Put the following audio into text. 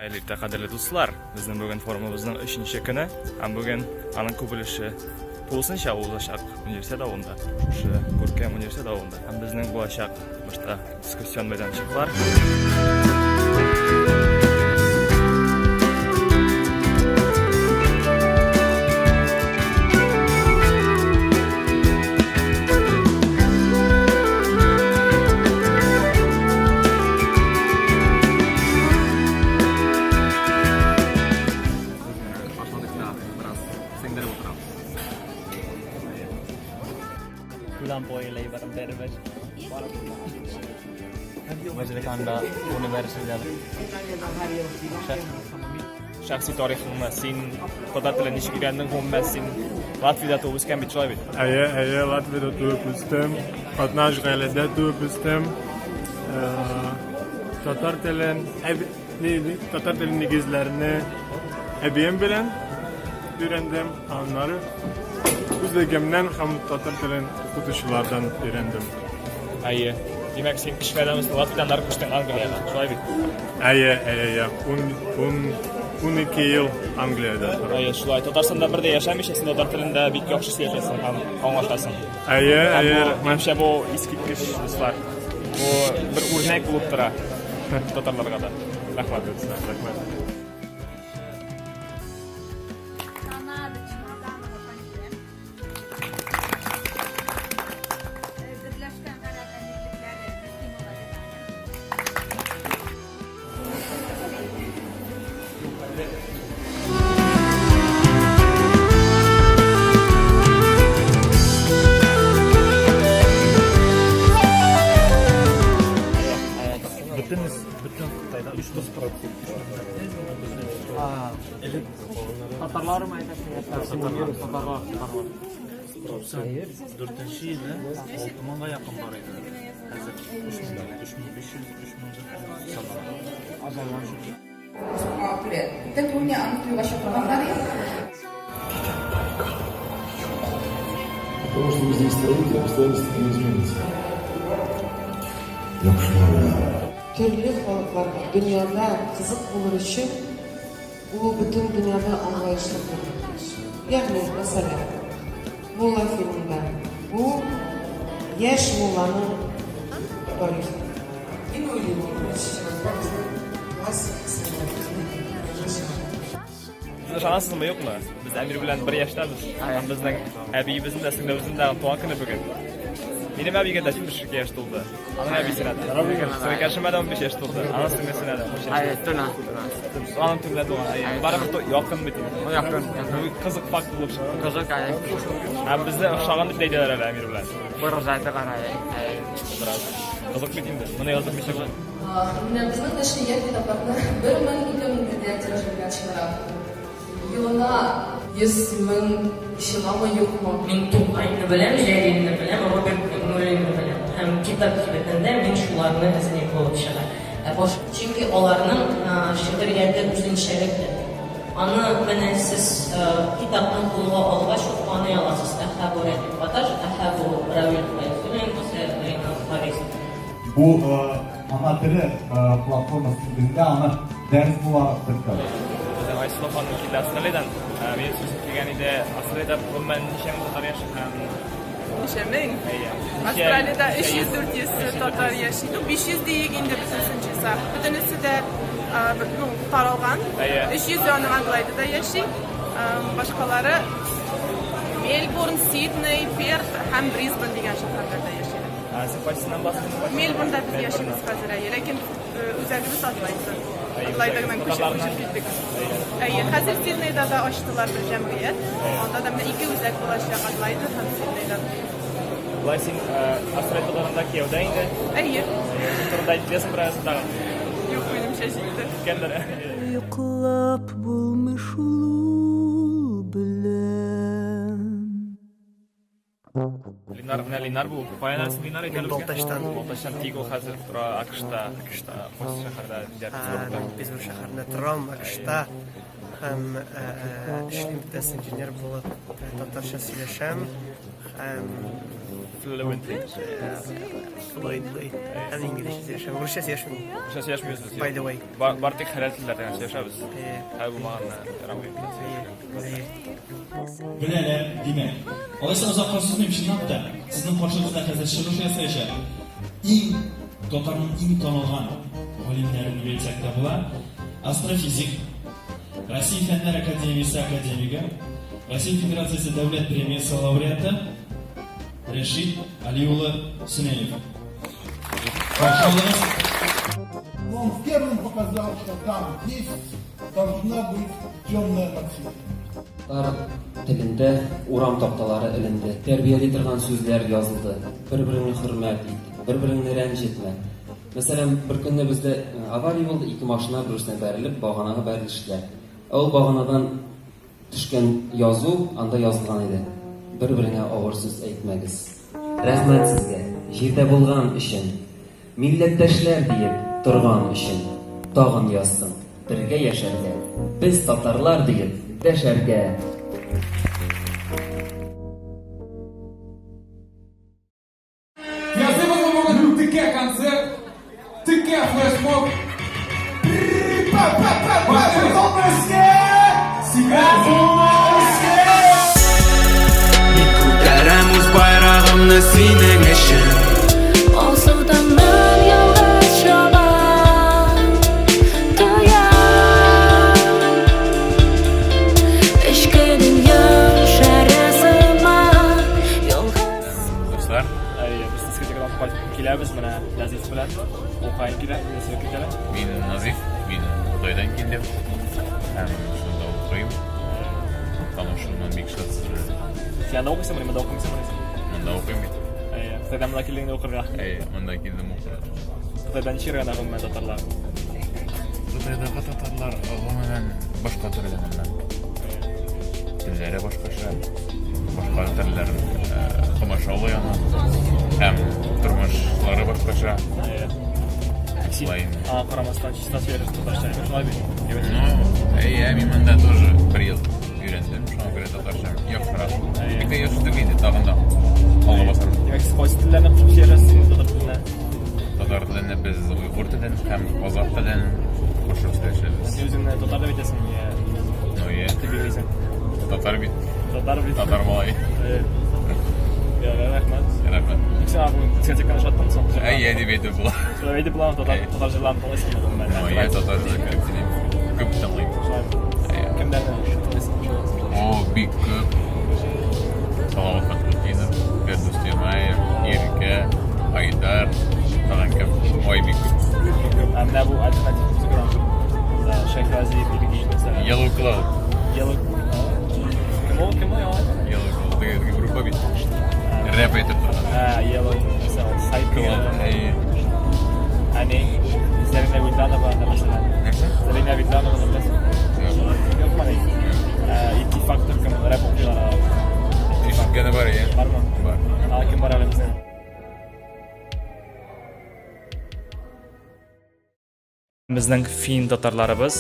Хәерле кадерле дуслар, безнең бүген форумыбызның өченче көне һәм бүген аның күп өлеше тулысынча узачак универсиада авылында, шушы күркәм универсиада авылында. Һәм безнең булачак башта дискуссион мәйданчыклар. Башладык та бераз сеңдереп утырабыз. Шәхси тарихыңны, син татар телен ничек өйрәндең, гомумән син Латвиядә туып үскән бит, шулай бит? Әйе, әйе, Латвиядә туып үстем. Катнаш гаиләдә туып үстем. Татар телен, татар телен нигезләрне әбием белән өйрәндем. Аннары үзлегемнән һәм татар телен укытучылардан өйрәндем. Әйе. Димәк, син кечкенәдән үстең, Латвиядән аннары күчтең Англиягә, шулай бит? Әйе, әйе, әйе. Ун, ун, 12 ел Англиядә тордым. Әйе, шулай. Татарстанда бер дә яшәмичә, син татар телендә бик яхшы сөйләшәсең һәм аңлашасың. Әйе, әйе, рәхмәт. Минемчә, бу искиткеч, дуслар. Бу бер үрнәк булып тора татарларга да. Рәхмәт. Рәхмәт. Канада Чемоданова Фәнзилә. Берләшкән Гарәп Әмирлекләре Мөслимова Ледания. Бөтен бөтен Кытайда 3%. Элек Татарлар мы әйтәсең? Татарлар, татарлар, татарлар. 94 елда 6 меңгә якын бар иде. Хәзер 3000, 3500, 3000 санала. Азайган шикелле. Шуңа күрә күптән түгел мин аны туйга чакырганнар иде. Потому что вы здесь стоите, обстоятельства не изменятся. Төрле халыкларга дөньяда кызык булыр өчен ул бөтен дөньяда аңлаешлы булырга тиеш. Ягъни, мәсәлән, Мулла фильмында бу яшь мулланың тарихы. Мин уйлыйм, ул беренче чиратта безнең классик сәнгатебезне мәйданга чыгарырга. Сез ышанасызмы, юкмы? Без Әмир белән бер яшьтәбез. Һәм безнең әбиебезнең дә, сеңлебезнең дә туган көне бүген. Минем әбигә дә 72 яшь тулды. Аның әбисенә дә. Сеңлекәшемә дә 15 яшь тулды. Аның сеңлесенә дә 15 яшь тулды. Аның төнлә туган. Әйе. Барыбер якын бит инде. Якын, якын. Бу кызык факт булып чыкты. Кызык, әйе. Һәм безне охшаган дип тә әйтәләр әле Әмир белән. Бер озайталар, әйе. Бераз. Кызык бит инде. Моны язып ничек була? Менә безнең нәшрият китапларны 1000, 2000 данә тираж белән чыгара. Елына 100 мең чыгамы, юкмы? Мин Тукайны беләм, Җәлилне беләм, Роберт Миңнуллинны беләм. Һәм китап кибетендә мин шуларны эзлим булып чыга. Ә баш. Чөнки аларның шигърияте үзенчәлекле. Аны менә сез китапны кулга алгач ук таный аласыз, әһә, бу Рәфыйк Батташ, әһә, бу Равил Фәйзуллин, бусы Ринат Харис. Бу ана теле платформасы нигезендә аны дәрес буларак теркәү. Безнең Айсылу ханым килде Австралиядән. Минем сүзем килгән иде. Австралиядә гомумән ничә мең татар яши һәм Ничә мең? Әйе. Австралиядә 300-400 татар яши. Ну, 500 диек инде бөтенесен җыйсак. Бөтенесе дә ну, таралган. Әйе. 300 аның Адлайдада яши. Башкалары Мельбурн, Сидней, Перт һәм Брисбен дигән шәһәрләрдә яшиләр. Ә син кайсыннан бастың? Мельбурнда без яшибез хәзер, әйе. Ләкин үзәгебез Адлайда. Адлайдадан күчеп күчеп киттек. Әйе, хәзер Сиднейда да ачтылар бер җәмгыять. Анда да менә ике үзәк булачак, Адлайда һәм Сиднейда. Болай син Австралия татарында кияүдә инде. Әйе. Шул турында әйтеп бирәсең бераз тагын. Юк, минемчә җитте. Җиткәндер. Йоклап булмый шул ул белән. Линар, менә Линар бу. Каян әле син Линар әйтә Мин Балтачтан. Балтачтан тик ул хәзер тора АКШта. АКШта. Кайсы шәһәрдә? Питтсбургта. Мин Питтсбург шәһәрендә торам, АКШта. Һәм эшлим тест инженер булып, татарча сөйләшәм. Һәм Fluently. Fluently. Һәм инглизчә сөйләшәм. Русча сөйләшмим. Русча сөйләшмибез. By the way. Бар, бар тик хәләл телләрдә генә сөйләшәбез. Хәләл булмаганны ярамый. Беләләр, димәк. Алайса озакка сузмыйм, чынлап та, сезнең каршыгызда хәзер чыгыш ясаячак иң татарның иң танылган галимнәре дип әйтсәк тә була. Астрофизик, Россия Фәннәр академиясе академигы, Россия Федерациясе Дәүләт премиясе лауреаты Рәшит Али улы Сөнәев. Каршы алыгыз. Он первым показал, что там есть, должна быть темная материя. Татар телендә урам такталары эленде, тәрбияли торган сүзләр язылды, бер-береңне хөрмәт ит, бер-береңне рәнҗетмә. Мәсәлән, бер көнне бездә авария булды, ике машина бер-берсенә бәрелеп, баганага бәрелештеләр. Ә ул баганадан төшкән язу анда язылган иде, Бер-береңә авыр сүз әйтмәгез. Рәхмәт сезгә, җирдә булган өчен, милләттәшләр диеп торган өчен. Тагын язсын, бергә яшәргә, без татарлар диеп дәшәргә. Языбызмы бүген текә концерт, текә флешмоб. Мин күтәрәм үз байрагымны синең өчен. Алсуданнан ялгыз чаба тоям. Эчке дөньям шәрә сыман ялгыз. Дуслар, әйе, без дискотекадан кайтып киләбез менә Назиф белән. Ул каян килә? Нәрсә китә? Мин Назиф, мин Кытайдан килдем. Һәм шунда укыйм. Танышуымнан бик шат сезгә. Син анда укыйсыңмы, монда укымыйсыңмы? Монда укыйм бит. Әйе, Кытайдан монда килдең дә укырга. Әйе, монда килдем укырга. Кытайда ничек генә гомумән татарлар? Кытайдагы татарлар гомумән башка төрле моннан. Телләре башкача, башка телләр комачаулый аны. Һәм тормышлары башкача. Шулай инде. Аңа карамастан чиста сөйләшәсең татарча, шулай бит? Ну, әйе, мин монда тоже бер ел өйрәндем, шуңа күрә татарча яхшырак. Бик тә яхшы түгел инде, тагын да алга басармын. Димәк, сез кайсы телләрне кушып сөйләшәсез инде татар теленә? Татар теленә без уйгыр телен һәм казах телен кушып сөйләшәбез. Син үзеңне татар дип әйтәсең, я? Ну, я. Дип билгелисең. Татар бит. Татар бит. Татар малай. Я, рәхмәт. Рәхмәт. Ник сиңа бүген дискотеканы ошаттың соң? Әйе, дип әйтеп була. Шулай әйтеп буламы, татар, татар җырларын тыңлыйсыңмы гомумән? Ну, я татар җырларын күп тыңлыйм. Күп тыңлыйм. Кемнәрне тыңлыйсың? О, бик күп. Салават Фәтхетдинов, Фирдүс Тямаев, Иркә, Айдар, тагын кем? Ой, бик күп. Бик күп. Ә менә бу альтернатив музыкадан Шәйхразиев, Бибигин, мәсәлән. Yellow Cloud. Yellow Кем ул? Кем ул яңа? Yellow Cloud. Теге теге группа бит. Рэп әйтеп торган. Ә, Yellow, мәсәлән, Сайт Cloud, әйе. Ә не? Зарина Вильданова, мәсәлән. Нәрсә? Зарина Вильданованы беләсең? Юк, мани. Иттифак төркеме рэп укыйлар алар. Ишеткәне бар, әйе. Бармы? Бар. Тагын кем бар әле безнең? Безнең фин татарларыбыз.